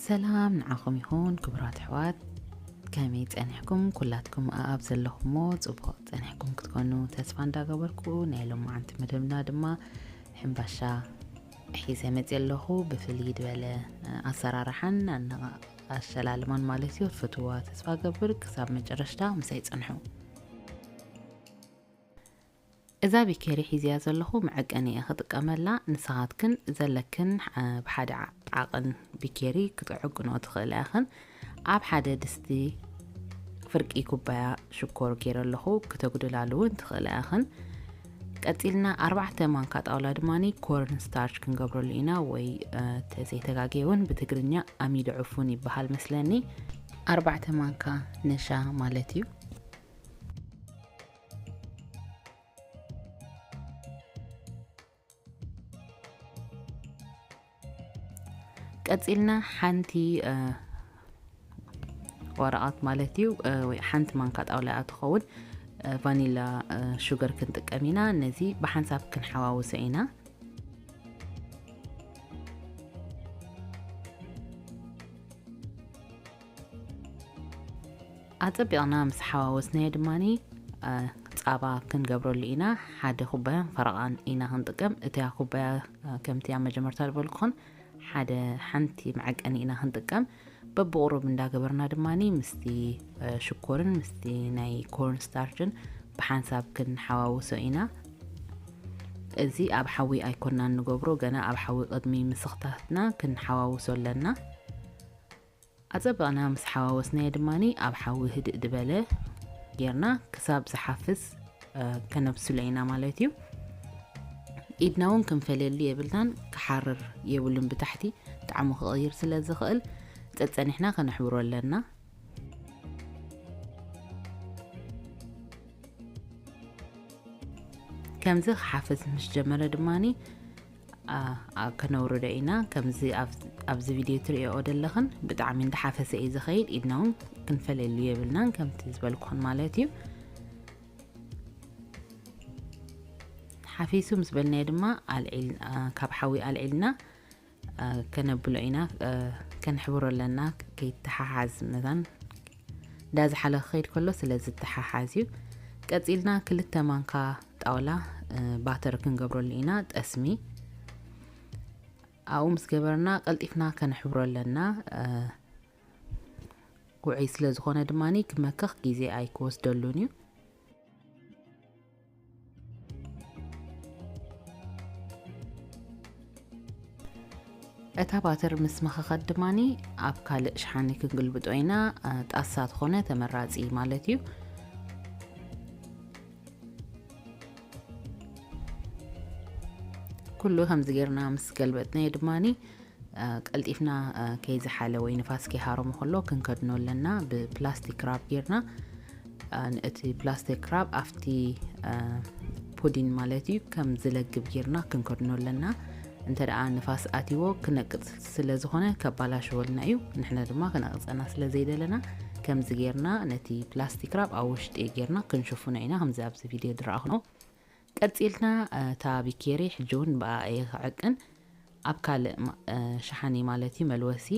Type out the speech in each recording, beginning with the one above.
ሰላም ንዓኹም ይኹን ክቡራት ኣሕዋት፣ ከመይ ጸኒሕኩም? ኩላትኩም ኣኣብ ዘለኹሞ ጽቡቕ ጸኒሕኩም ክትኮኑ ተስፋ እንዳገበርኩ፣ ናይ ሎማዓንቲ መደብና ድማ ሕምባሻ ሒዘ መጽየ ኣለኹ። ብፍልይ ዝበለ ኣሰራርሓን ኣነቓ-፣ ኣሸላልማን ማለት እዩ። ትፈትዋ ተስፋ ገብር። ክሳብ መጨረሽታ ምሳይ ጽንሑ። እዛ ቢኬሪ ሒዝያ ዘለኹ መዐቀኒ እየ ክጥቀመላ። ንስኻትክን ዘለክን፣ አ፣ ብሓደ ዓ-፣ ዓቐን ቢኬሪ ክትዕቅኖ ትኽእላ ኢኽን። ኣብ ሓደ ድስቲ ፍርቂ ኩባያ ሽኮር ገይረ ኣለኹ፣ ክተጉድላሉ እውን ትኽእላ ኢኽን። ቀጺልና ኣርባዕተ ማንካ ጣውላ ድማኒ ኮርን ስታርች ክንገብረሉ ኢና፣ ወይ፣ አ፣ ተዘይተጋግየ እውን ብትግርኛ ኣሚዶ ዕፉን ይበሃል መስለኒ። ኣርባዕተ ማንካ ነሻ ማለት እዩ። ቀጺልና ሓንቲ፣ እ፣ ወረቐት ማለት እዩ፣ እ፣ ወይ ሓንቲ ማንካ ጣውላ እያ ትኸውን፣ እ፣ ቫኒላ፣ እ፣ ሹገር ክንጥቀም ኢና። ነዚ ብሓንሳብ ክንሓዋውሶ ኢና። ኣጸቢቕና ምስ ሓዋወስናዮ ድማኒ፣ እ፣ ጻባ ክንገብረሉ ኢና። ሓደ ኩባያን ፈረቓን ኢና ክንጥቀም። እቲያ ኩባያ፣ እ፣ ከምቲ ኣብ መጀመርታ ዝበልኩኹን ሓደ ሓንቲ መዐቀኒ ኢና ክንጥቀም። በብቑሩብ እንዳገበርና ድማኒ ምስቲ፣ እ፣ ሽኮርን ምስቲ ናይ ኮርን ስታርችን ብሓንሳብ ክንሓዋውሶ ኢና። እዚ ኣብ ሓዊ ኣይኮናን ንገብሮ፣ ገና ኣብ ሓዊ ቅድሚ ምስኽታትና ክንሓዋውሶ ኣለና። ኣጸቢቕና ምስ ሓዋወስናዮ ድማኒ ኣብ ሓዊ ህድእ ዝበለ ጌርና ክሳብ ዝሓፍስ፣ እ፣ ከነብስሎ ኢና ማለት እዩ። ኢድና እውን ክንፈልየሉ የብልናን፣ ክሓርር የብሉን። ብታሕቲ ጣዕሙ ክቕይር ስለ ዝኽእል ጸጸኒሕና ከነሕብሮ ኣለና። ከምዚ ክሓፍስ ምስ ጀመረ ድማኒ፣ ኣ፣ ኣ፣ ከነውርዶ ኢና። ከምዚ ኣብ-፣ ኣብዚ ቪድዮ ትርእዮ ዘለኽን ብጣዕሚ እንዳሓፈሰ እዩ ዝኸይድ። ኢድና እውን ክንፈለሉ የብልናን፣ ከምቲ ዝበልኩኽን ማለት እዩ። ሓፊሱ ምስ በልናዮ ድማ ኣልዒል-፣ ኣ፣ ካብ ሓዊ ኣልዒልና፣ ኣ፣ ከነብሎ ኢና፣ ኣ፣ ከነሕብሮ ኣለና፣ ከይተሓሓዝ መታን እንዳዝሓለ ክኸይድ ከሎ ስለ ዝተሓሓዝ እዩ። ቀጺልና ክልተ ማንካ ጣውላ፣ እ፣ ባተር ክንገብረሉ ኢና፣ ጠስሚ። ኣብኡ ምስ ገበርና ቀልጢፍና ከነሕብሮ ኣለና። እ፣ ውዑይ ስለ ዝኾነ ድማኒ ክመክኽ ግዜ ኣይክወስደሉን እዩ። እታ ባተር ምስ መኸኸት ድማኒ ኣብ ካልእ ሸሓኒ ክንግልብጦ ኢና። እ፣ ጣሳ ተኾነ ተመራጺ ማለት እዩ። ኩሉ ከምዚ ጌርና ምስ ገልበጥናዮ ድማኒ፣ እ፣ ቀልጢፍና፣ እ፣ ከይዝሓለ ወይ ንፋስ ከይሃረሞ ከሎ ክንከድኖ ኣለና። ብፕላስቲክ ራፕ ጌርና፣ እ፣ ንእቲ ፕላስቲክ ራፕ ኣብቲ፣ እ፣ ፑዲን ማለት እዩ፣ ከም ዝለግብ ጌርና ክንከድኖ ኣለና። እንተ ደኣ ንፋስ ኣትይዎ ክነቅጽ ስለ ዝኾነ ከባላሽወልና እዩ። ንሕና ድማ ክነቅጸና ስለ ዘይደለና ከምዚ ጌርና ነቲ ፕላስቲክ ራፕ ኣብ ውሽጢ ጌርና ክንሽፍኖ ኢና፣ ከምዚ ኣብዚ ቪድዮ ዝረኣኹሞ። ቀጺልና፣ እ፣ እታ ቢኬሪ ሕጂ እውን ብኣ እየ ክዕቅን። ኣብ ካልእ ማ-፣ እ፣ ሸሓኒ ማለት እዩ፣ መልወሲ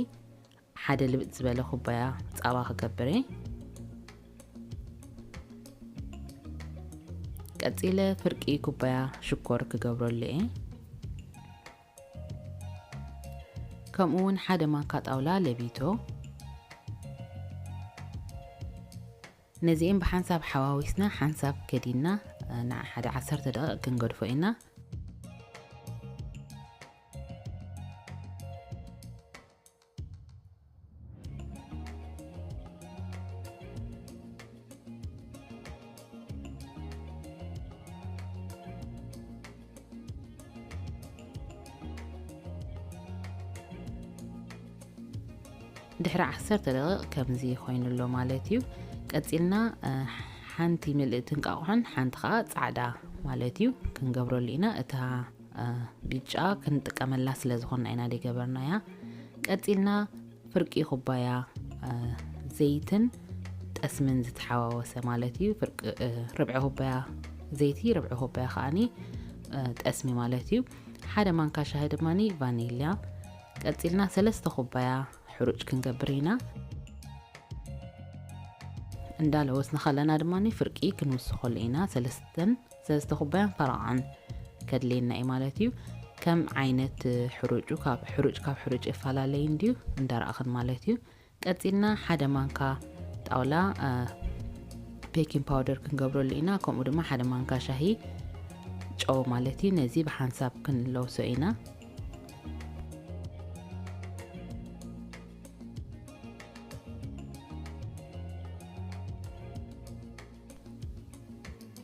ሓደ ልብጥ ዝበለ ኩባያ ጻባ ክገብር እየ። ቀጺለ ፍርቂ ኩባያ ሽኮር ክገብረሉ እየ። ከምኡ እውን ሓደ ማንካ ጣውላ ለቢቶ። ነዚኤን ብሓንሳብ ሓዋዊስና ሓንሳብ ከዲና፣ እ፣ ንዓ ሓደ ዓሰርተ ደቂቕ ክንገድፎ ኢና። ድሕሪ ዓሰርተ ደቂቕ ከምዚ ኮይኑ ኣሎ ማለት እዩ። ቀጺልና፣ እ፣ ሓንቲ ምልእቲ እንቃቑሖን ሓንቲ ኸኣ ጻዕዳ ማለት እዩ ክንገብረሉ ኢና። እታ፣ እ፣ ብጫ ክንጥቀመላ ስለ ዝኾንና ኢና ዘይገበርናያ። ቀጺልና ፍርቂ ኩባያ፣ እ፣ ዘይትን ጠስምን ዝተሓዋወሰ ማለት እዩ። ፍርቂ፣ እ፣ ርብዒ ኩባያ ዘይቲ፣ ርብዒ ኩባያ ከኣኒ፣ እ፣ ጠስሚ ማለት እዩ። ሓደ ማንካ ሻሂ ድማኒ ቫኒልያ። ቀጺልና ሰለስተ ኩባያ ሕሩጭ ክንገብር ኢና። እንዳለወስና ከለና ድማ ፍርቂ ክንውስኸሉ ኢና። ሰለስተን ሰለስተ ኩባያን ፈረቓን ከድልየና እዩ ማለት እዩ። ከም ዓይነት ሕሩጩ ካብ ሕሩጭ ካብ ሕሩጭ ይፈላለይ እንድዩ እንዳረኣኽን ማለት እዩ። ቀጺልና ሓደ ማንካ ጣውላ ቤኪንግ ፓውደር ክንገብረሉ ኢና። ከምኡ ድማ ሓደ ማንካ ሻሂ ጨው ማለት እዩ። ነዚ ብሓንሳብ ክንለውሶ ኢና።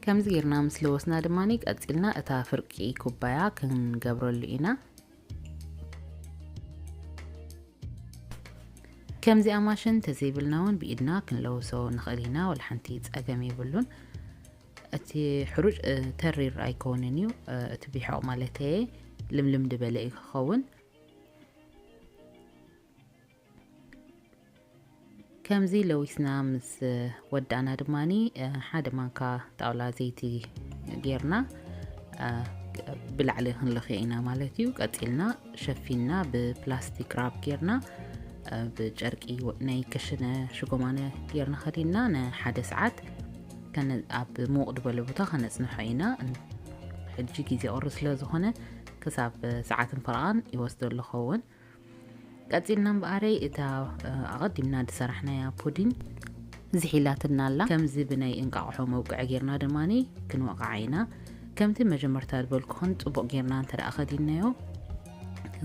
ከምዚ ጌርና ምስ ለወስና ድማ ቀጺልና እታ ፍርቂ ኩባያ ክንገብረሉ ኢና። ከምዚኣ ማሽን ተዘይብልና እውን ብኢድና ክንለውሶ ንኽእል ኢና፣ ወላ ሓንቲ ጸገም የብሉን። እቲ ሕሩጭ፣ እ፣ ተሪር ኣይከውንን እዩ፣ እ፣ እቲ ቢሖቕ ማለተየ ልምልም ዝበለ እዩ ክኸውን። ከምዚ ለዊስና ምስ ወዳእና ድማኒ፣ እ፣ ሓደ ማንካ ጣውላ ዘይቲ ጌርና፣ እ፣ ብላዕሊ ክንለኽዮ ኢና ማለት እዩ። ቀጺልና ሸፊንና ብፕላስቲክ ራፕ ጌርና፣ እ፣ ብጨርቂ ወ-፣ ናይ ከሽነ ሽጎማነ ጌርና ከዲንና ንሓደ ሰዓት ከነ-፣ ኣብ ምውቕ ዝበለ ቦታ ከነጽንሖ ኢና። እን-፣ ሕጂ ግዜ ቁሪ ስለ ዝኾነ ክሳብ ሰዓትን ፈረቓን ይወስደሉ ኸውን። ቀጺልና እምበኣረይ እታ፣ እ፣ ኣቐዲምና ዝሰራሕናያ ፑዲን ዝሒላትና ኣላ። ከምዚ ብናይ እንቃቑሖ መውቅዒ ጌርና ድማኒ ክንወቕዓ ኢና። ከምቲ መጀመርታ ዝበልኩኽን ጽቡቕ ጌርና እንተ ደኣ ከዲንናዮ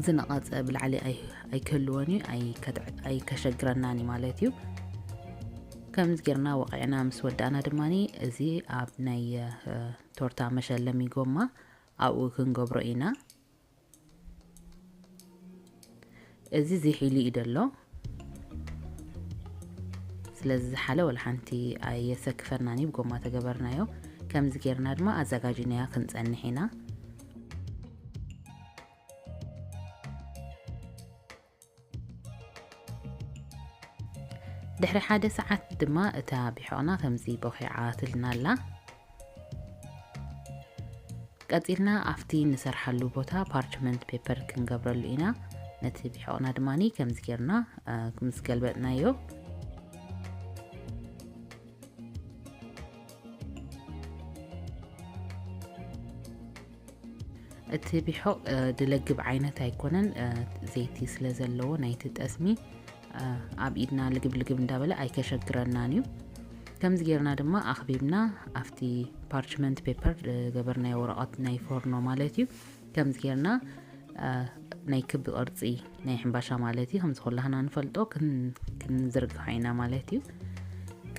ዝነቐጸ ብላዕሊ ኣይ-፣ ኣይክህልዎን እዩ፣ ኣይከትዕ-፣ ኣይከሸግረናን እዩ ማለት እዩ። ከምዚ ጌርና ወቒዕና ምስ ወዳእና ድማኒ እዚ ኣብ ናይ፣ እ፣ ቶርታ መሸለሚ ጎማ ኣብኡ ክንገብሮ ኢና። እዚ ዝሒሉ እዩ ደሎ። ስለዚ ዝሓለ ወላ ሓንቲ ኣየሰክፈናን እዩ፣ ብጎማ ተገበርናዮ። ከምዚ ጌርና ድማ ኣዘጋጂናዮ ክንጸንሕ ኢና። ድሕሪ ሓደ ሰዓት ድማ እታ ቢሖቕና ከምዚ ቦኺዓትልና ኣላ። ቀጺልና ኣብቲ ንሰርሓሉ ቦታ ፓርችመንት ፔፐር ክንገብረሉ ኢና። ነቲ ቢሖቕና ድማኒ ከምዚ ጌርና፣ እ፣ ምስ ገልበጥናዮ፣ እቲ ቢሖቕ፣ እ፣ ድለግብ ዓይነት ኣይኮነን፣ እ፣ ዘይቲ ስለ ዘለዎ ናይቲ ጠስሚ፣ እ፣ ኣብ ኢድና ልግብ ልግብ እንዳበለ ኣይከሸግረናን እዩ። ከምዚ ጌርና ድማ ኣኽቢብና ኣብቲ ፓርችመንት ፔፐር ዝገበርናዮ ወረቐት ናይ ፎርኖ ማለት እዩ። ከምዚ ጌርና፣ እ፣ ናይ ክቢ ቅርጺ ናይ ሕምባሻ ማለት እዩ። ከምዚ ኩላህና ንፈልጦ ክን-፣ ክንዝርግሖ ኢና ማለት እዩ።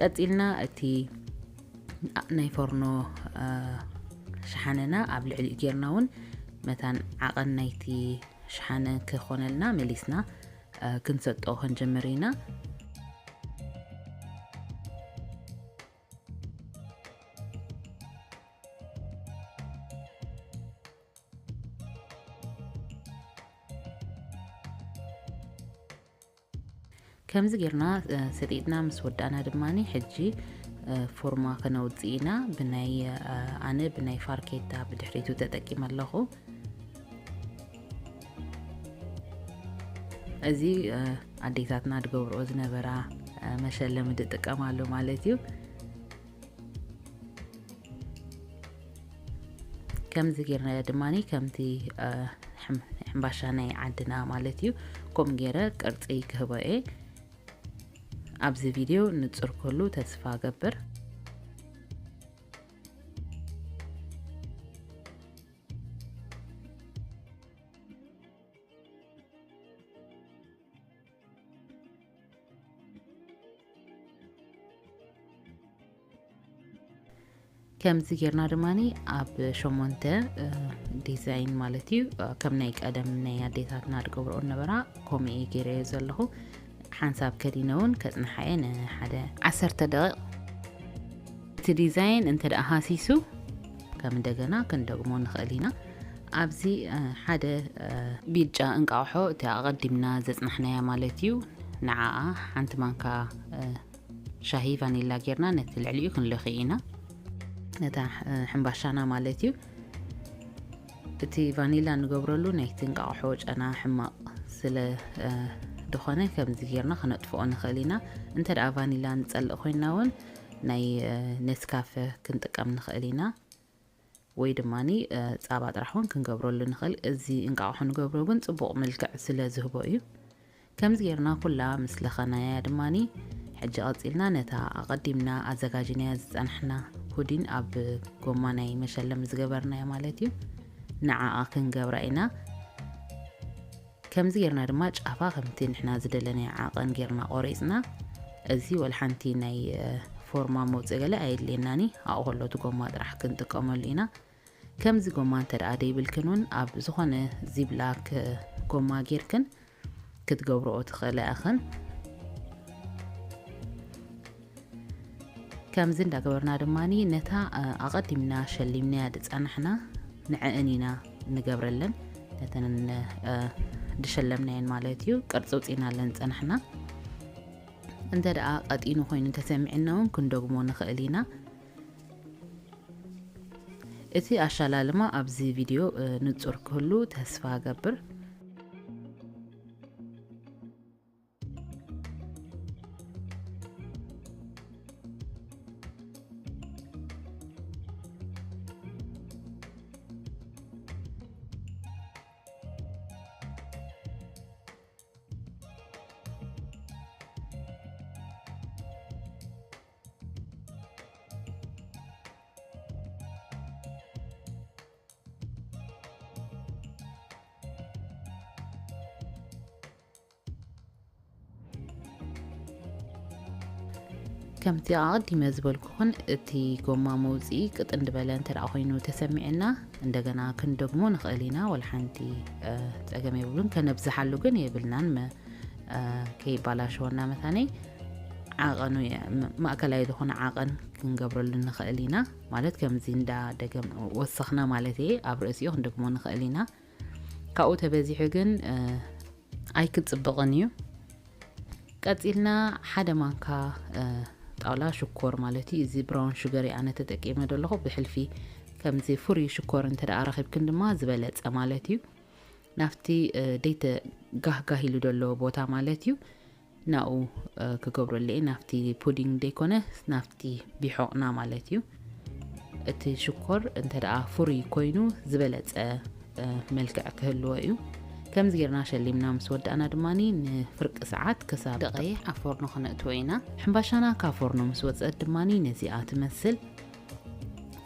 ቀጺልና እቲ ናይ ፎርኖ፣ እ፣ ሸሓነና ኣብ ልዕሊኡ ጌርና እውን መታን ዓቐን ናይቲ ሸሓነ ክኾነልና መሊስና፣ እ፣ ክንሰጦ ክንጅምር ኢና። ከምዚ ጌርና፣ እ፣ ሰጢጥና ምስ ወዳእና ድማኒ፣ ሕጂ፣ እ፣ ፎርማ ከነውጽእ ኢና። ብናይ፣ እ፣ ኣነ ብናይ ፋርኬታ ብድሕሪቱ ተጠቂመ ኣለኹ። እዚ፣ እ፣ ኣዴታትና ዝገብርኦ ዝነበራ፣ እ፣ መሸለሚ ዝጥቀማሉ ማለት እዩ። ከምዚ ጌርናዮ ድማኒ ከምቲ፣ እ፣ ሕም-፣ ሕምባሻ ናይ ዓድና ማለት እዩ። ከምኡ ጌረ ቅርጺ ክህቦ እየ። ኣብዚ ቪድዮ ንጹር ክህሉ ተስፋ እገብር። ከምዚ ጌርና ድማኒ ኣብ ሸሞንተ፣ እ፣ ዲዛይን ማለት እዩ፣ እ፣ ከም ናይ ቀደም ናይ ኣዴታትና ዝገብርኦ ነበራ፣ ከምኡ እየ ጌረዮ ዘለኹ። ሓንሳብ ከዲነ እውን ከጽንሓ እየ ንሓደ ዓሰርተ ደቂቕ። እቲ ዲዛይን እንተ ደኣ ሃሲሱ፣ ከም እንደገና ክንደግሞ ንኽእል ኢና። ኣብዚ፣ እ፣ ሓደ፣ እ፣ ቢጫ እንቃቑሖ፣ እቲ ኣቐዲምና ዘጽናሕናያ ማለት እዩ፣ ንዓኣ ሓንቲ ማንካ፣ እ፣ ሻሂ ቫኒላ ጌርና ነቲ ልዕሊኡ ክንለኺ ኢና። ነታ፣ እ፣ ሕምባሻና ማለት እዩ። እቲ ቫኒላ ንገብረሉ ናይቲ እንቃቑሖ ጨና ሕማቕ ስለ፣ እ፣ ዝኾነ ከምዚ ጌርና ክነጥፍኦ ንኽእል ኢና። እንተ ደኣ ቫኒላ ንጸልእ ኮይንና እውን ናይ፣ እ፣ ኔስካፈ ክንጥቀም ንኽእል ኢና። ወይ ድማኒ፣ እ፣ ጻባ ጥራሕ እውን ክንገብረሉ ንኽእል። እዚ እንቃቑሖ ንገብሮ ግን ጽቡቕ መልክዕ ስለ ዝህቦ እዩ። ከምዚ ጌርና ኩላ ምስ ለኸናያ ድማኒ፣ ሕጂ ቀጺልና ነታ ኣቐዲምና ኣዘጋጅናያ ዝጸናሕና ፑዲን ኣብ ጎማ ናይ መሸለም ዝገበርናያ ማለት እዩ። ንዓኣ ክንገብራ ኢና። ከምዚ ጌርና ድማ ጫፋ ከምቲ ንሕና ዝደለናዮ ዓቐን ጌርና ቆሪጽና፣ እዚ ወላ ሓንቲ ናይ፣ እ፣ ፎርማ መውጽኢ ገለ ኣየድልየናኒ። ኣብኡ ከሎ እቲ ጎማ ጥራሕ ክንጥቀመሉ ኢና። ከምዚ ጎማ እንተ ደኣ ደይብልክን እውን ኣብ ዝኾነ ዚፕላክ፣ እ፣ ጎማ ጌርክን ክትገብርኦ ትኽእላ ኢኽን። ከምዚ እንዳገበርና ድማኒ ነታ፣ እ፣ ኣቐዲምና ሸሊምናያ ዝጸናሕና ንዕእን ኢና ንገብረለን። ነተን፣ እ፣ ድሸለምናየን ማለት እዩ። ቅርጺ ውጺናለን ጸናሕና። እንተ ደኣ ቀጢኑ ኮይኑ እንተሰሚዕና እውን ክንደግሞ ንኽእል ኢና። እቲ ኣሻላልማ ኣብዚ ቪድዮ፣ እ፣ ንጹር ክህሉ ተስፋ እገብር። ከምቲ ኣቐዲመ ዝበልኩኽን፣ እቲ ጎማ መውፅኢ ቅጥን ዝበለ እንተ ደኣ ኮይኑ ተሰሚዕና፣ እንደገና ክንደግሞ ንኽእል ኢና። ወላ ሓንቲ፣ እ፣ ፀገም የብሉን። ከነብዝሓሉ ግን የብልናን። መ-፣ እ፣ ከይባላሸወና መታነይ ዓቐኑ የ-፣ ም-፣ ማእከላይ ዝኾነ ዓቐን ክንገብረሉ ንኽእል ኢና። ማለት ከምዚ እንዳ ደገም ወሰኽና ማለት እየ፣ ኣብ ርእሲኡ ክንደግሞ ንኽእል ኢና። ካብኡ ተበዚሑ ግን፣ እ፣ ኣይክጽብቕን እዩ። ቀጺልና ሓደ ማንካ፣ እ፣ ጣውላ ሽኮር ማለት እዩ። እዚ ብራውን ሹገር እየ ኣነ ተጠቂመ ዘለኹ። ብሕልፊ ከምዚ ፍሩይ ሽኮር እንተ ደኣ ረኺብክን ድማ ዝበለጸ ማለት እዩ። ናብቲ፣ እ፣ ደይተ ጋህጋህ ኢሉ ዘሎ ቦታ ማለት እዩ። ናኡ፣ እ፣ ክገብረሉ እየ። ናብቲ ፑዲንግ ደይኮነ፣ ናብቲ ቢሖቕና ማለት እዩ። እቲ ሽኮር እንተ ደኣ ፍሩይ ኮይኑ ዝበለጸ፣ እ፣ መልክዕ ክህልዎ እዩ። ከምዚ ጌርና ሸሊምና ምስ ወዳእና ድማኒ ንፍርቂ ሰዓት ክሳብ ደቐይሕ ኣብ ፎርኖ ክነእትዎ ኢና። ሕምባሻና ካብ ፎርኖ ምስ ወጸት ድማኒ ነዚኣ ትመስል።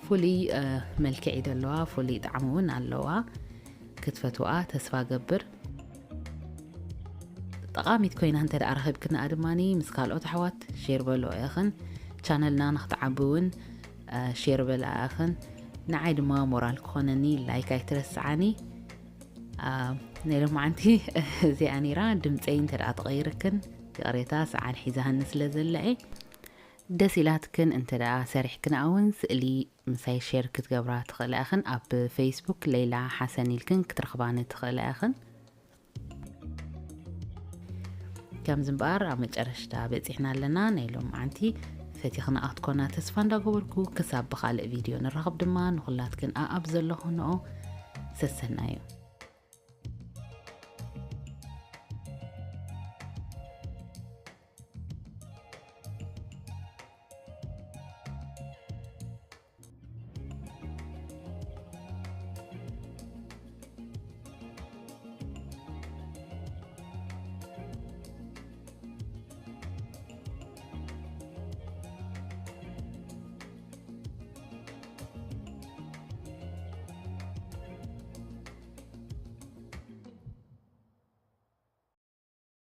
ፍሉይ፣ እ፣ መልክዕ እዩ ዘለዋ፣ ፍሉይ ጣዕሚ እውን ኣለዋ። ክትፈትዋ ተስፋ ገብር። ጠቓሚት ኮይና እንተ ደኣ ረኺብክንኣ ድማኒ ምስ ካልኦት ኣሕዋት ሼር በልኦ ኢኽን። ቻነልና ንኽትዓቢ እውን፣ እ፣ ሼር በልኣ ኢኽን። ንዓይ ድማ ሞራል ክኾነኒ ላይክ ኣይትረስዓኒ። እ፣ ናይ ሎማዓንቲ እዚኣ ነይራ። ድምፀይ እንተ ደኣ ተቐይርክን ይቕሬታ፣ ሰዓል ሒዛሃኒ ስለ ዘላ እየ። ደስ ኢላትክን እንተ ደኣ ሰሪሕክንኣ እውን ስእሊ ምሳይ ሼር ክትገብራ ትኽእላ ኢኽን። ኣብ ፌስቡክ ሌላ ሓሰን ኢልክን ክትረኽባኒ ትኽእላ ኢኽን። ከምዚ እምበኣር ኣብ መጨረሽታ በጺሕና ኣለና። ናይ ሎማዓንቲ ፈቲኽንኣ ክትኮና ተስፋ እንዳገበርኩ፣ ክሳብ ብኻልእ ቪድዮ ንራኸብ ድማ ንኹላትክን ኣኣብ ዘለኹንኦ ሰሰናዩ።